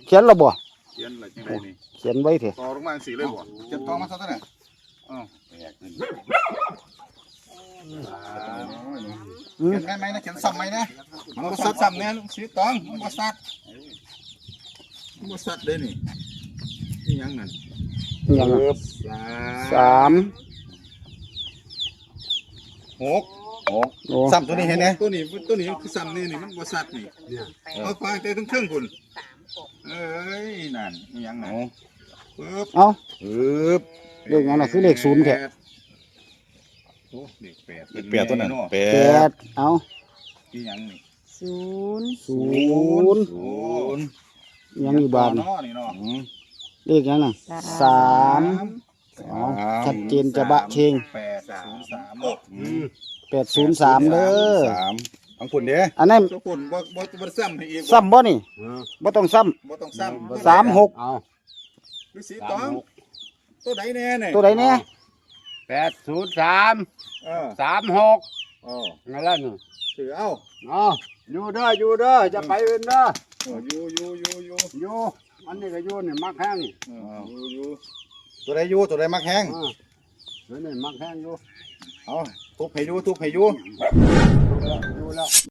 ຂຽນແລ້ວບໍ່? ຂຽນແລ້ວຈັ່ງໃດນີ້? ຂຽນໄວແທ້. ຕໍ່ລົງມາຈັ່ງຊີ້ເລີຍບໍ່? ຂຽນຕໍ່ມາຊະຕົວນີ້. ເອີ ອືມ ຂຽນໃໝ່ໆນະ ຂຽນຊ້ຳໃໝ່ນະ. ມັນບໍ່ຊັດ ຊ້ຳແນ່ລຸງສີຕອງ ມັນບໍ່ຊັດ ມັນບໍ່ຊັດເດ້ນີ້. ອີຫຍັງນັ້ນ? ອີຫຍັງນະ? ສາມ ສາມ ຫົກ ຫົກ ໂອ້ ຊ້ຳຕົວນີ້ເຫັນແດ່. ຕົວນີ້ ຕົວນີ້ມັນຄືຊ້ຳແນ່ນີ້ ມັນບໍ່ຊັດນີ້. ເອົາຟັງແຕ່ເທິງໆພຸ້ນ. ເອີຍ ນັ້ນ ອີຫຍັງນັ້ນ? ເອົາ ປຶບ ເອົາ ປຶບ ເລກຫຍັງນະ ຄືເລກສູນແທ້? ໂອ້ ເລກແປດ ເລກແປດຕົວນັ້ນ ເນາະ ແປດ ແປດ ເອົາ ອີຫຍັງນີ້? ສູນ ສູນ ສູນ ອີຫຍັງອີກບາດນີ້? ເນາະ ນີ້ເນາະ ອືມ ເລກຫຍັງນະ? ສາມ ສາມ ອໍ ຊັດເຈນຈະບະເຊັງ ແປດສູນສາມ ອືມ ແປດສູນສາມເດີ ສາມ ທາງພຸ້ນເດ້. ອັນນັ້ນ ທາງພຸ້ນບໍ່ ບໍ່ ບໍ່ຊ້ຳໃຫ້ອີກ ຊ້ຳບໍ່ນີ້? ເອີ ບໍ່ຕ້ອງຊ້ຳ ບໍ່ຕ້ອງຊ້ຳ ສາມຫົກ ເອົາ ຫຼືສີຕອງ ສາມຫົກ ຕົວໃດແນ່ນີ້? ຕົວໃດແນ່? ເອົາ ແປດສູນສາມ ເອີ ສາມຫົກ ເອີ ນັ້ນລະນີ້ ຊື່ເອົາ ເອົາ ຢູ່ເດີ ຢູ່ເດີ ຢ່າໄປອື່ນເດີ. ເອີ ຢູ່ ຢູ່ ຢູ່ ຢູ່ ຢູ່ ມັນນີ້ກໍຢູ່ນີ້ ມັກແຮງນີ້ ເອີ ຢູ່ ຢູ່ ຕົວໃດຢູ່ ຕົວໃດມັກແຮງ? ເອີ ຕົວນີ້ມັກແຮງຢູ່ ເອົາ ທຸບໃຫ້ຢູ່ ທຸບໃຫ້ຢູ່ ຢູ່ແລ້ວ